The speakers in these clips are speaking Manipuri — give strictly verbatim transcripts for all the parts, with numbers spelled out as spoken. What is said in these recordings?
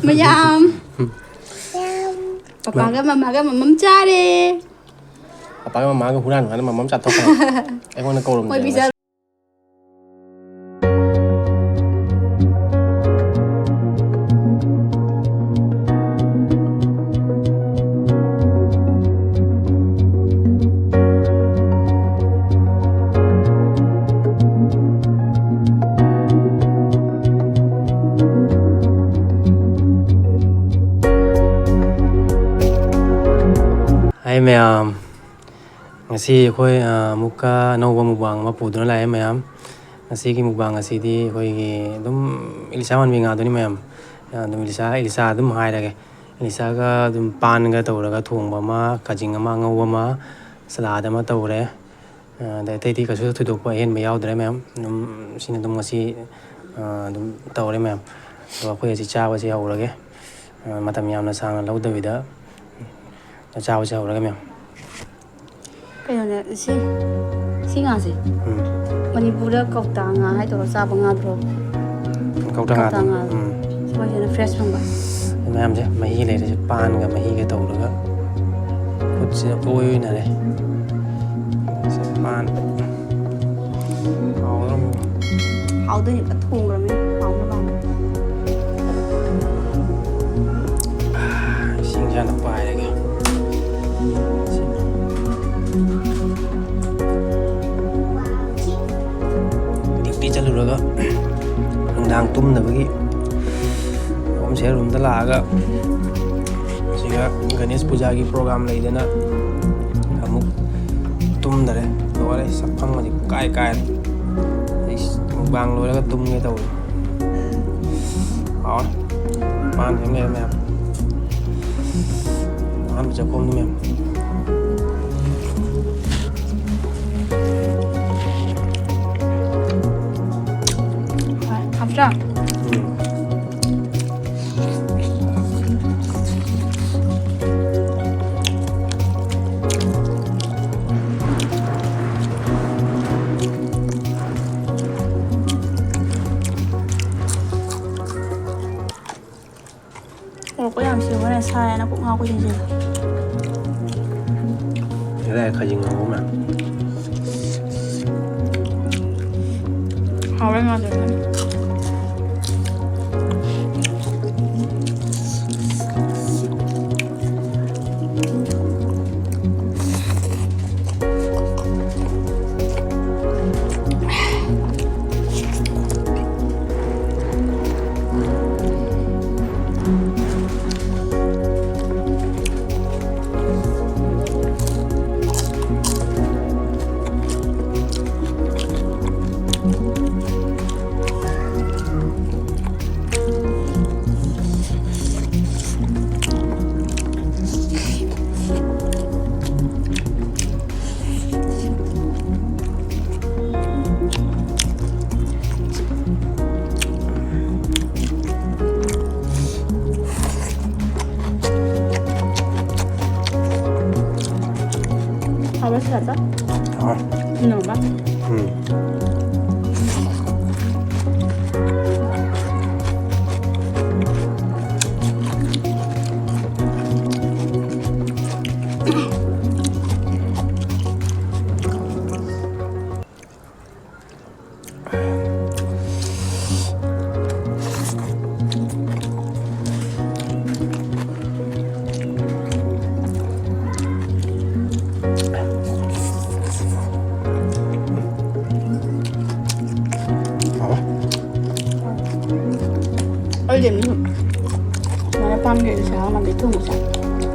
ꯃꯌꯥꯝ꯫ ꯄꯄꯥꯒ ꯃꯃꯥꯒ ꯃꯃꯝ ꯆꯥꯔꯦ꯫ ꯄꯄꯥꯒ ꯃꯃꯥꯒ ꯍꯨꯔꯥꯟ ꯍꯨꯔꯥꯟ ꯃꯃꯝ ꯆꯥꯊꯣꯛꯈ꯭ꯔꯦ꯫ ꯑꯩꯉꯣꯟꯗ ꯀꯧꯔꯝꯗꯦ꯫ ꯃꯣꯏ ꯄꯤꯖ- ꯍꯥꯏ ꯃꯌꯥꯝ, ꯉꯁꯤ ꯑꯩꯈꯣꯏ, ꯑ, ꯑꯃꯨꯛꯀ ꯑꯅꯧꯕ mukbang ꯑꯃ ꯄꯨꯗꯨꯅ ꯂꯥꯛꯑꯦ ꯃꯌꯥꯝ꯫ ꯉꯁꯤꯒꯤ mukbang ꯑꯁꯤꯗꯤ ꯑꯩꯈꯣꯏꯒꯤ ꯑꯗꯨꯝ ꯏꯂꯤꯁꯥ ꯃꯥꯟꯕꯤ ꯉꯥꯗꯨꯅꯤ ꯃꯌꯥꯝ꯫ ꯑꯗꯨꯝ ꯏꯂꯤꯁꯥ, ꯏꯂꯤꯁꯥ ꯑꯗꯨꯝ ꯍꯥꯏꯔꯒꯦ꯫ ꯏꯂꯤꯁꯥꯒ ꯑꯗꯨꯝ ꯄꯥꯟꯒ ꯇꯧꯔꯒ ꯊꯣꯡꯕ ꯑꯃ, ꯈꯥꯖꯤꯡ ꯑꯃ, ꯑꯉꯧꯕ ꯑꯃ, salad ꯑꯃ ꯇꯧꯔꯦ꯫ ꯑ, ꯑꯗꯩ ꯑꯇꯩꯗꯤ ꯀꯩꯁꯨ ꯊꯣꯏꯗꯣꯛꯄ ꯑꯍꯦꯟꯕ ꯌꯥꯎꯗ꯭ꯔꯦ ꯃꯌꯥꯝ꯫ ꯑꯗꯨꯝ ꯁꯤꯅ ꯑꯗꯨꯝ ꯉꯁꯤ, ꯑ, ꯑꯗꯨꯝ ꯇꯧꯔꯦ ꯃꯌꯥꯝ꯫ ꯑꯗꯣ ꯑꯩꯈꯣꯏ ꯍꯧꯖꯤꯛ ꯆꯥꯕꯁꯦ ꯍꯧꯔꯒꯦ꯫ ꯑ, ꯃꯇꯝ ꯌꯥꯝꯅ ꯁꯥꯡꯅ ꯂꯧꯗꯕꯤꯗ ꯆꯥꯕꯁꯦ ꯍꯧꯔꯒꯦ ꯃꯌꯥꯝ꯫ ꯀꯩꯅꯣꯅꯦ, ꯁꯤ, ꯁꯤ ꯉꯥꯁꯦ ꯎꯝ꯫ ꯃꯅꯤꯄꯨꯔꯗ ꯀꯧꯇꯥ ꯉꯥ ꯍꯥꯏꯗꯣꯏꯔꯣ, ꯆꯥꯕ ꯉꯥꯗ꯭ꯔꯣ? ꯀꯧꯇꯥ ꯀꯧꯇꯥ ꯉꯥꯗꯣ꯫ ꯉꯥ꯫ ꯎꯝ꯫ ꯁꯤ ꯃꯣꯏꯁꯤꯅ fresh ꯐꯪꯕ꯫ ꯃꯌꯥꯝꯁꯦ ꯃꯍꯤ ꯂꯩꯔꯤꯁꯦ, ꯄꯥꯟꯒ ꯃꯍꯤꯒ ꯇꯧꯔꯒ ꯈꯨꯠꯁꯤꯗ ꯑꯣꯏꯅꯔꯦ꯫ ꯁꯤ ꯄꯥꯟ ꯍꯥꯎꯔꯝ-, ꯍꯥꯎꯗꯣꯏꯅꯦ, ꯐꯖꯅ ꯊꯣꯡꯈ꯭ꯔꯕꯅꯤꯅ ꯍꯥꯎꯅꯕ ꯍꯥꯏꯅ꯫ ꯏꯁꯤꯡꯁꯦ ꯍꯥꯟꯅ ꯄꯥꯏꯔꯒꯦ꯫ Duty ꯆꯠꯂꯨꯔꯒ ꯅꯨꯡꯗꯥꯡ ꯇꯨꯝꯗꯕꯒꯤ home share roomꯗ ꯂꯥꯛꯑꯒ ꯁꯤꯒ ꯒꯅꯦꯁ ꯄꯨꯖꯥꯒꯤ program ꯂꯩꯗꯅ ꯑꯃꯨꯛ ꯇꯨꯝꯗꯔꯦ꯫ ꯂꯣꯏꯔꯦ, ꯁꯛꯐꯝꯒꯁꯦ ꯄꯨꯡꯀꯥꯏ ꯀꯥꯏꯔꯦ꯫ ꯑꯩ mukbang ꯂꯣꯏꯔꯒ ꯇꯨꯝꯒꯦ ꯇꯧꯔꯦ꯫ ꯍꯥꯎꯔꯦ꯫ ꯄꯥꯟ ꯁꯦꯝ ꯂꯩꯔꯦ ꯃꯌꯥꯝ꯫ ꯑꯍꯥꯟꯕ ꯆꯥꯛꯈꯣꯝꯗꯣ ꯃꯌꯥꯝ꯫ ꯍꯥꯎꯇ꯭ꯔꯥ? ꯎꯝ꯫ ꯃꯣꯔꯣꯛꯀ ꯌꯥꯝ ꯁꯤ ꯍꯣꯔꯦꯟ ꯁꯥꯏ ꯍꯥꯏꯅ ꯀꯣꯛ ꯉꯥꯎꯕ ꯍꯦꯟꯖꯤꯜꯂꯦ꯫ ꯏꯔꯥꯏ ꯈꯥꯖꯤꯡ ꯉꯧꯕ ꯃꯌꯥꯝ꯫ ꯍꯥꯎꯔꯦ ꯉꯥ ꯊꯣꯡꯕ꯫ ꯍꯥꯎꯕ꯭ꯔꯥ ꯁꯤꯗ? ꯍꯥꯎꯋꯦ꯫ ꯎꯝ꯫ ꯍꯥꯎꯋꯦ꯫ ꯑꯩꯗꯤ ꯑꯗꯨꯝ ꯁꯨꯃꯥꯏꯅ ꯄꯥꯝꯖꯩ, ꯁꯥ ꯉꯥ ꯊꯣꯡꯕꯁꯦ꯫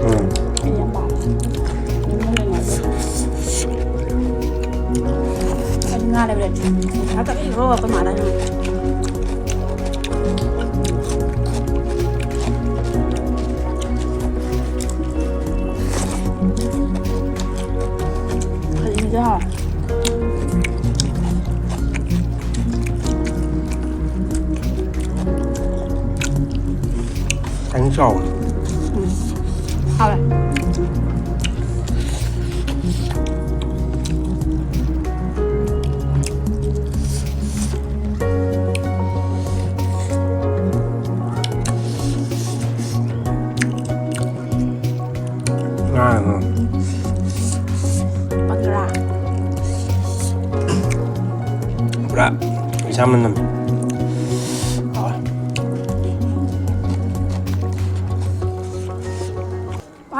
ꯎꯝ꯫ ꯑꯩꯗꯤ ꯌꯥꯝ ꯄꯥꯝꯃꯦ꯫ ꯑꯗꯨꯝ ꯂꯩꯅꯕꯗꯣ꯫ ꯑꯩꯗꯤ ꯉꯥ ꯂꯩꯕꯗ ꯄꯩꯁꯥ ꯀꯛꯏꯈ꯭ꯔꯣ ꯑꯩꯈꯣꯏ ꯃꯥꯗ꯫ ꯈꯥꯖꯤꯡꯁꯦ ꯍꯥꯎꯋꯦ꯫ ꯈꯤꯇꯪ ꯆꯥꯎꯋꯦ꯫ ꯎꯝ꯫ ꯍꯥꯎꯋꯦ꯫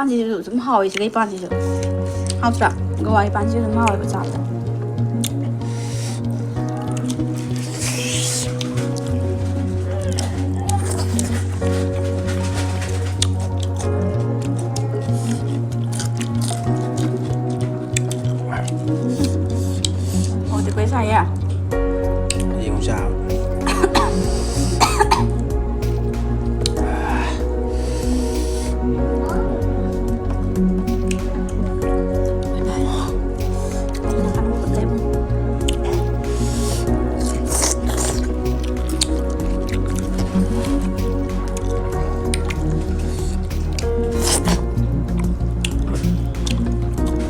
ꯄꯥꯟꯁꯤꯁꯨ ꯑꯗꯨꯝ ꯍꯥꯎꯋꯦ, ꯁꯤꯒꯩ ꯄꯥꯟꯁꯤꯁꯨ꯫ ꯍꯥꯎꯇ꯭ꯔꯥ? ꯒꯋꯥꯒꯤ ꯄꯥꯟꯁꯤꯁꯨ ꯑꯗꯨꯝ ꯍꯥꯎꯋꯦꯕ ꯆꯥꯕꯗ꯫ ꯍꯥꯎꯇꯦꯀꯣ ꯁꯥꯏꯌꯦ꯫ ꯌꯦꯡꯉꯨ ꯆꯥꯕ꯫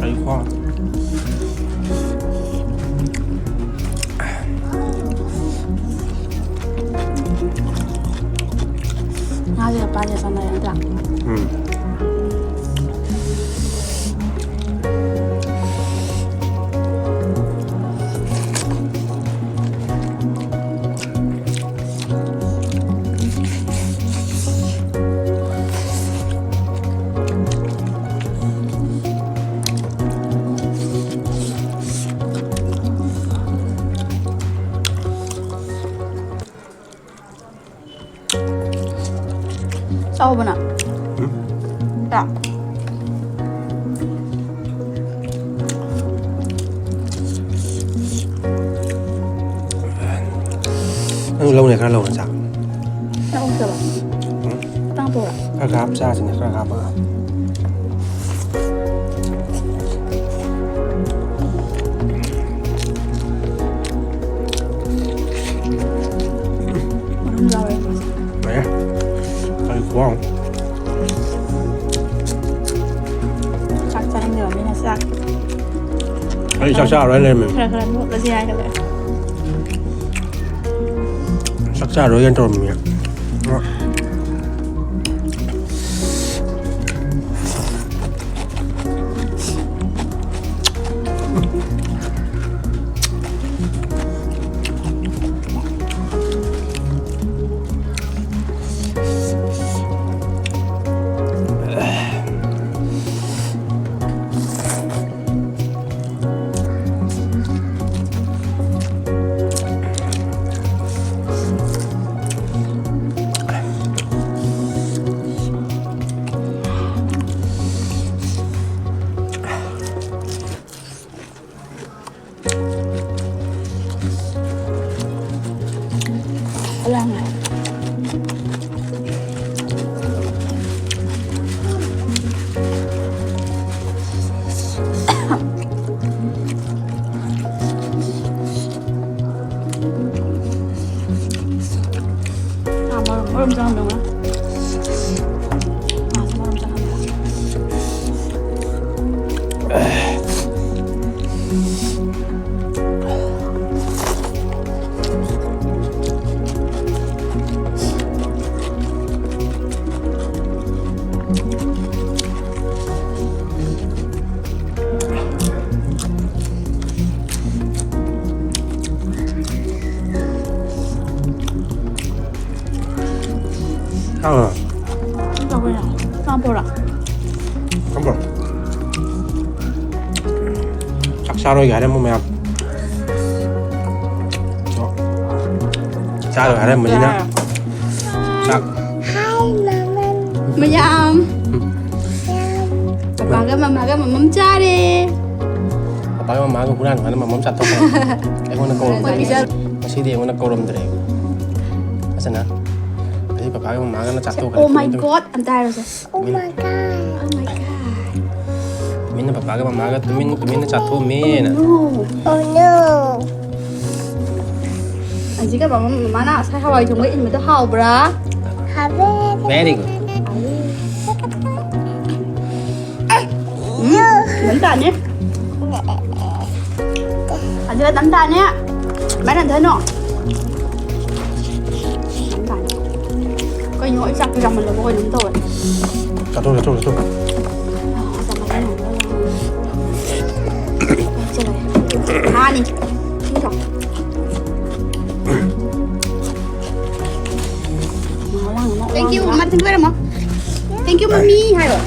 ꯑꯩꯀꯣ꯫ ꯉꯥꯁꯦ ꯃꯄꯥꯟꯁꯦ ꯆꯥꯟꯅꯔꯦ ꯅꯠꯇ꯭ꯔꯥ? ꯎꯝ꯫ ꯆꯥꯎꯕꯅ? ꯎꯝ꯫ ꯆꯥ꯫ ꯅꯪ ꯂꯧꯅꯦ ꯈꯔ ꯂꯧꯅ ꯆꯥ꯫ ꯆꯥꯛ ꯑꯣꯛꯇꯕ? ꯎꯝ? ꯇꯥꯡ ꯄꯣꯔꯥ? ꯈꯔ ꯈꯔ ꯍꯥꯞ ꯆꯥꯁꯤꯅꯦ, ꯈꯔ ꯍꯥꯞꯄꯒ꯫ ꯃꯅꯨꯡ ꯌꯥꯎꯔꯦ꯫ ꯂꯣꯏꯔꯦ꯫ ꯑꯩ ꯈꯨꯍꯥꯎ꯫ ꯆꯥꯛ ꯆꯥꯅꯤꯡꯗꯕ ꯃꯤꯅ ꯆꯥꯛ ꯑꯩ ꯆꯥꯛ ꯆꯥꯔꯣꯏ ꯍꯥꯏ ꯂꯩꯔꯝꯃꯦ꯫ ꯈꯔ ꯈꯔ ꯅꯣꯠꯂꯁꯦ ꯍꯥꯏꯔꯒ꯫ ꯆꯥꯛ ꯆꯥꯔꯣꯏꯒꯦꯅ ꯇꯧꯔꯝꯃꯤꯅꯦ꯫ ꯂꯥꯡꯉꯦ꯫ ꯉꯥ ꯃꯔꯨꯝ ꯃꯔꯨꯝ ꯆꯪꯍꯟꯕ ꯉꯥ꯫ ꯉꯥꯁꯦ ꯃꯔꯨꯝ ꯆꯪꯍꯟꯕ꯫ ꯆꯥꯕ꯭ꯔꯣ? ꯆꯥꯕ꯭ꯔꯣ? ꯆꯥꯕ꯭ꯔꯣ? ꯆꯥꯛ ꯆꯥꯔꯣꯏꯒꯦ ꯍꯥꯏꯔꯝꯃꯨ ꯃꯌꯥꯝ꯫ ꯆꯥꯔꯣꯏ ꯍꯥꯏꯔꯝꯕꯅꯤꯅ ꯆꯥꯛ꯫ ꯃꯌꯥꯝ꯫ ꯄꯄꯥꯒ ꯃꯃꯥꯒ ꯃꯃꯝ ꯆꯥꯔꯦ꯫ ꯄꯄꯥꯒ ꯃꯃꯥꯒ ꯍꯨꯔꯥꯟ ꯍꯨꯔꯥꯟ ꯃꯃꯝ ꯆꯥꯊꯣꯛꯈ꯭ꯔꯦ꯫ ꯑꯩꯉꯣꯟꯗ ꯀꯧꯔꯝꯗ꯭ꯔꯦ꯫ ꯉꯁꯤꯗꯤ ꯑꯩꯉꯣꯟꯗ ꯀꯧꯔꯝꯗ꯭ꯔꯦ꯫ ꯐꯖꯅ꯫ ꯑꯗꯩ ꯄꯄꯥꯒ ꯃꯃꯥꯒꯅ ꯆꯥꯊꯣꯛꯈ꯭ꯔꯦ꯫ Oh my God ꯑꯝꯇ ꯍꯥꯏꯔꯣꯁꯦ꯫ Oh my God. Oh my God. ꯇꯨꯃꯤꯟꯅ ꯄꯄꯥꯒ ꯃꯃꯥꯒ ꯇꯨꯃꯤꯟ ꯇꯨꯃꯤꯟꯅ ꯆꯥꯊꯣꯛꯑꯝꯃꯦꯅ꯫ Oh no. Oh no. ꯑꯁꯤꯒ ꯃꯃꯥ-, ꯃꯃꯥꯅ ꯉꯁꯥꯏ ꯍꯋꯥꯏ ꯊꯣꯡꯕ ꯏꯟꯕꯗꯣ ꯍꯥꯎꯕ꯭ꯔꯥ? ꯍꯥꯎꯋꯦ꯫ Very good. ꯎꯝ, ꯐꯖꯅ ꯇꯥꯅꯤ꯫ ꯑꯗꯨꯒ ꯇꯝ ꯇꯥꯅꯦ꯫ ꯀꯃꯥꯏꯅ ꯍꯟꯊꯅꯣ? ꯀꯩꯅꯣ, ꯑꯩ ꯆꯥꯛꯇꯣ ꯌꯥꯝꯃꯜꯂꯕ ꯀꯩꯅꯣꯝ ꯇꯧꯔꯦ꯫ ꯆꯥꯊꯣꯛ, ꯆꯥꯊꯣꯛ, ꯆꯥꯊꯣꯛ꯫ ꯍꯥꯅꯤ꯫ ꯁꯤꯡꯗꯣ꯫ Thank you, ꯃꯃꯥ, ꯊꯤꯟꯕꯤꯔꯝꯃꯣ꯫ Thank you, ꯃꯃꯤ ꯍꯥꯏꯔꯣ꯫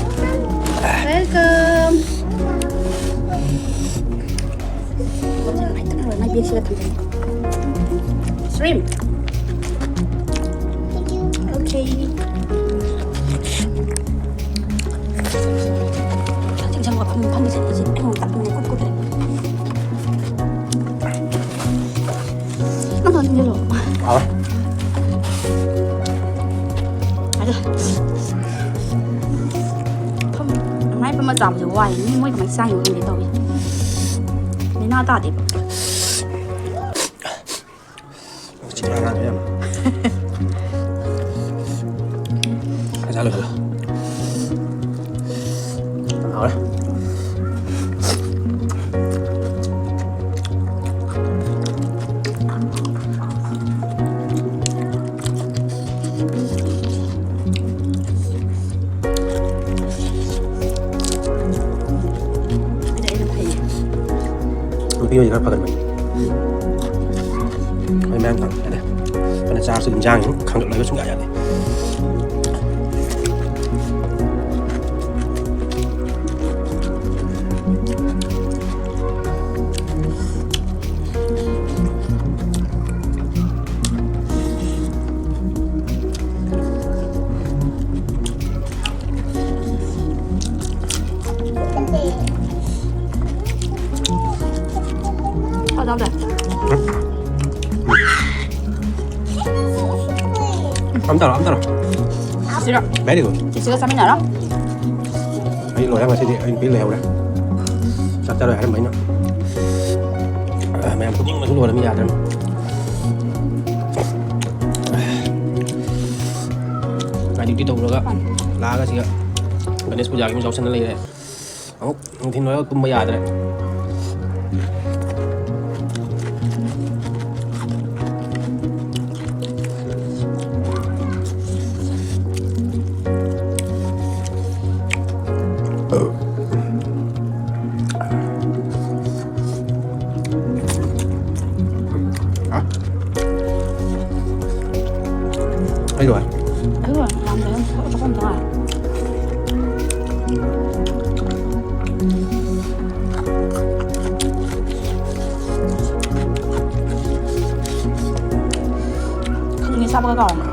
Welcome. ꯃꯥꯏ ꯕꯦꯒꯁꯤꯗ ꯊꯝꯖꯤꯜꯂꯣ꯫ Shrimp. Okay. ꯆꯥꯛ ꯆꯤꯡꯁꯜꯂꯒ ꯐꯝ-, ꯐꯝꯕꯁꯦ ꯑꯩꯁꯦ ꯑꯩꯉꯣꯟꯗ ꯇꯞꯄꯅꯤꯅ ꯈꯨꯠ ꯀꯨꯠꯈ꯭ꯔꯦ꯫ ꯅꯪ ꯈꯔ ꯆꯤꯡꯁꯜꯂꯣ꯫ ꯍꯥꯎꯔꯦ꯫ ꯃꯥꯏ ꯐꯝꯃ ꯆꯥꯕꯁꯦ ꯋꯥꯏ꯫ ꯃꯤ ꯃꯣꯏ ꯀꯃꯥꯏꯅ ꯆꯥꯏꯅꯣ ꯈꯪꯗꯦ ꯇꯧꯔꯤ꯫ ꯂꯩꯅꯥ ꯇꯥꯗꯦꯕ꯫ ꯆꯤꯟꯖꯥꯛ ꯉꯥꯡꯕ ꯌꯥꯝ ꯆꯥ ꯂꯣꯏꯁꯜꯂꯣ꯫ ꯌꯥꯝ ꯍꯥꯎꯔꯦ꯫ ꯅꯨꯄꯤ ꯑꯣꯏꯗꯤ ꯈꯔ ꯐꯒꯠꯄꯅꯤ꯫ ꯑꯩ ꯃꯌꯥꯝ ꯀꯪꯉꯦ꯫ ꯌꯥꯗꯦ꯫ ꯐꯅ ꯆꯥꯔꯁꯨ ꯏꯟꯖꯥꯡ ꯈꯪꯒꯠꯂꯒ ꯁꯨꯡꯌꯥ ꯌꯥꯗꯦ꯫ ꯍꯥꯎꯗꯧꯗꯦ꯫ ꯑꯝ ꯇꯧꯔꯣ, ꯑꯝ ꯇꯧꯔꯣ꯫ ꯁꯤꯔꯣ? Very good. ꯁꯤꯁꯤꯒ ꯆꯥꯃꯤꯟꯅꯔꯣ꯫ ꯑꯩ ꯂꯣꯏꯔꯦ ꯉꯁꯤꯗꯤ, ꯑꯩ ꯅꯨꯄꯤ ꯂꯩꯍꯧꯔꯦ꯫ ꯆꯥꯛ ꯆꯥꯔꯣꯏ ꯍꯥꯏꯔꯝꯕ ꯑꯩꯅ꯫ ꯑ, ꯃꯌꯥꯝ ꯄꯨꯅꯤꯡꯕꯁꯨ ꯂꯣꯏꯔꯝꯃꯤ, ꯌꯥꯗ꯭ꯔꯦ꯫ Night duty ꯇꯧꯔꯒ ꯂꯥꯛꯑꯒ ꯁꯤꯒ ꯒꯅꯦꯁ ꯄꯨꯖꯥꯒꯤ ꯑꯃꯨꯛ ꯌꯥꯎꯁꯟꯅ ꯂꯩꯔꯦ꯫ ꯑꯃꯨꯛ ꯅꯨꯡꯊꯤꯜ ꯑꯣꯏꯔꯒ ꯇꯨꯝꯕ ꯌꯥꯗ꯭ꯔꯦ꯫ ꯑꯩ ꯂꯣꯏꯔꯦ꯫ ꯑꯩ ꯂꯣꯏꯔꯦ꯫ ꯌꯥꯝꯗꯦ꯫ ꯆꯥꯛꯈꯨꯝ ꯆꯪꯉꯛꯑꯦ꯫ ꯈꯖꯤꯡꯁꯦ ꯆꯥꯕꯒ ꯀꯥꯎꯔꯝꯃꯦ꯫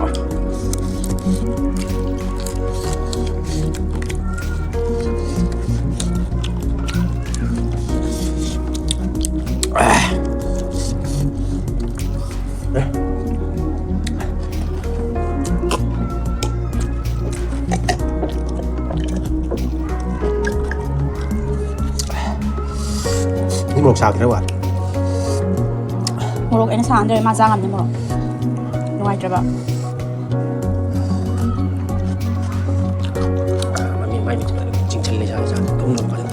ꯃꯣꯔꯣꯛ ꯁꯥꯕꯗꯤ ꯈꯔ ꯋꯥꯠꯂꯤ꯫ ꯃꯣꯔꯣꯛ ꯑꯩꯅ ꯁꯥꯍꯟꯗ꯭ꯔꯦ, ꯃꯥ ꯆꯥ ꯉꯝꯗꯦ ꯃꯣꯔꯣꯛ꯫ ꯅꯨꯡꯉꯥꯏꯇ꯭ꯔꯕ꯫ ꯃꯃꯤ ꯃꯥꯏ ꯃꯤꯠꯁꯤꯗ ꯆꯤꯡꯁꯤꯜꯂꯦ ꯏꯁꯥ, ꯏꯁꯥ ꯊꯨꯝꯅ ꯐꯖꯅ꯫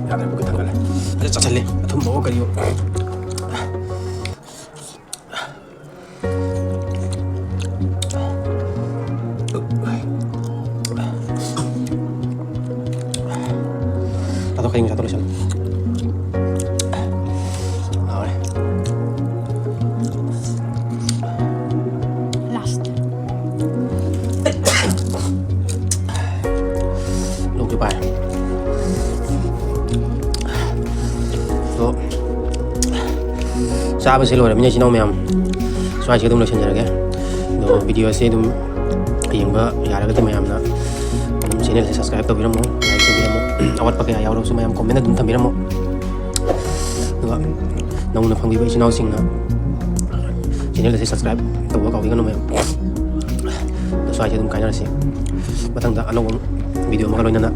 ꯌꯥꯗ꯭ꯔꯦ, ꯄꯨꯛ ꯊꯟꯒꯠꯂꯦ꯫ ꯐꯖꯅ ꯆꯥꯁꯤꯜꯂꯦ꯫ ꯑꯊꯨꯝꯕꯑꯣ ꯀꯔꯤꯑꯣ꯫ ꯆꯥꯊꯣꯛ, ꯍꯌꯦꯡ ꯆꯥꯊꯣꯛ ꯂꯣꯏꯁꯜꯂꯣ꯫ ꯍꯥꯎꯔꯦ꯫ Last꯫ ꯂꯣꯛꯁꯨ ꯄꯥꯏ꯫ ꯑꯗꯣ ꯆꯥꯕꯁꯦ ꯂꯣꯏꯔꯕꯅꯤꯅ, ꯏꯆꯤꯟ ꯏꯅꯥꯎ ꯃꯌꯥꯝ, ꯁ꯭ꯋꯥꯏꯁꯤꯗ ꯑꯗꯨꯝ ꯂꯣꯏꯁꯤꯟꯖꯔꯒꯦ꯫ ꯑꯗꯣ video ꯑꯁꯤ ꯑꯗꯨꯝ ꯌꯦꯡꯕ ꯌꯥꯔꯒꯗꯤ ꯃꯌꯥꯝꯅ ꯑꯗꯨꯝ channel ꯑꯁꯤ subscribe ꯇꯧꯕꯤꯔꯝꯃꯣ, like ꯇꯧꯕꯤꯔꯝꯃꯣ, ꯑꯋꯥꯠꯄ ꯀꯌꯥ ꯌꯥꯎꯔꯕꯁꯨ ꯃꯌꯥꯝ comment ꯑꯗꯨꯝ ꯊꯝꯕꯤꯔꯝꯃꯣ꯫ ꯑꯗꯨꯒ ꯅꯧꯅ ꯐꯪꯕꯤꯕ ꯏꯆꯤꯟ ꯏꯅꯥꯎꯁꯤꯡꯅ channel ꯑꯁꯤ subscribe ꯇꯧꯕ ꯀꯥꯎꯕꯤꯒꯅꯨ ꯃꯌꯥꯝ꯫ ꯑꯗꯣ ꯁ꯭ꯋꯥꯏꯁꯤꯗ ꯑꯗꯨꯝ ꯀꯥꯏꯅꯔꯁꯤ꯫ ꯃꯊꯪꯗ ꯑꯅꯧꯕ video ꯑꯃꯒ ꯂꯣꯏꯅꯅ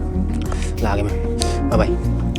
ꯂꯥꯛꯑꯒꯦ ꯃꯌꯥꯝ꯫ Bye bye꯫